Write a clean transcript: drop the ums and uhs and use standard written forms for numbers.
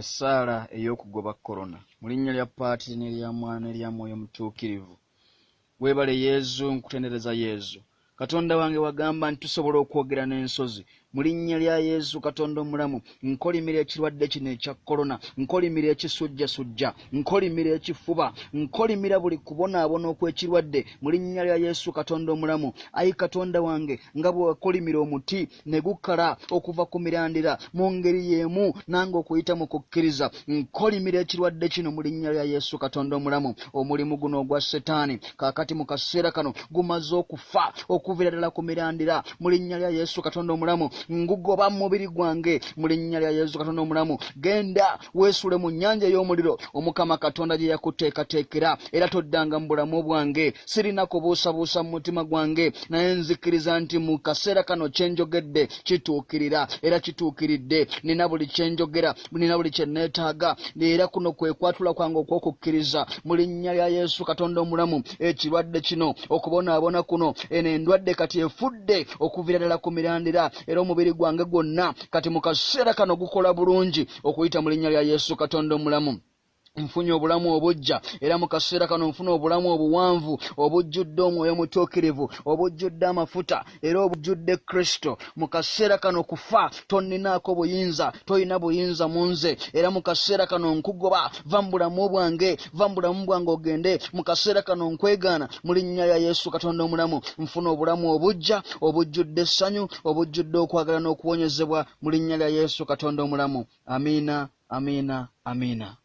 Essaala ey'okugoba Corona. Mu linnya lya Patri n'erya Mwana n'erya Mwoyo Mutuukirivu. Weebale Yezu, nkutendereza Yezu. Katonda wange wagamba nti tusobola okwogera n'ensozi. Mu linnya lya Yesu Katonda omulamu, nkolimira ekirwadde kino ekya Corona, nkolimira ekisujjasujja, nkolimira ekifuba, nkolimira buli kubonaabona okw'ekirwadde mu linnya lya Yesu Katonda omulamu. Ayi Katonda wange, nga bwe wakolimira omuti ne gukala okuva ku mirandira, mu ngeri y'emu nange okuyita mu kukkiriza nkolimira ekirwadde kino mu linnya lya Yesu Katonda omulamu. Omulimu guno ogwa Setaani kaakati mu kaseera kano gumaze okufa okuviira ddala ku mirandira mu linnya lya Yesu Katonda omulamu. Ngugoba mu mubiri gwange mu linnya lya Yesu Katonda omulamu. Genda weesule mu nnyanja ey'omuliro Omukama Katonda gye yakuteekateekera, era toddanga mu bulamu bwange. Sirina kubuusabuusa mu mutima gwange, naye nzikiriza nti mu kaseera kano kye njogedde kituukirira, era kituukiridde. Nina buli kye njogera, nina buli kye neetaaga, era kuno kwe kwatula kwange okw'okukkiriza mu linnya lya Yesu Katonda omulamu. Ekirwadde kino, okubonaabona kuno, eno endwadde kati efudde okuviira ddala ku mirandira, era omubiri gwange gwonna kati mu kaseera kano gukola bulungi okuyita mu linnya lya Yesu Katonda omulamu. Nfunye obulamu obuggya, era mu kaseera kano nfuna obulamu obuwanvu obujjudde Omwoyo Mutuukirivu, obujjudde amafuta, era obujjudde Kristo. Mu kaseera kano kufa tonninaako buyinza, tolina buyinza mu nze, era mu kaseera kano nkugoba, va mu bulamu bwange, va mu bulamu bwange ogende. Mu kaseera kano nkwegaana mu linnya lya Yesu Katonda omulamu. Nfuna obulamu obuggya, obujjudde essanyu, obujjudde okwagala n'okuwonyezebwa mu linnya lya Yesu Katonda omulamu. Amiina, amiina, amiina.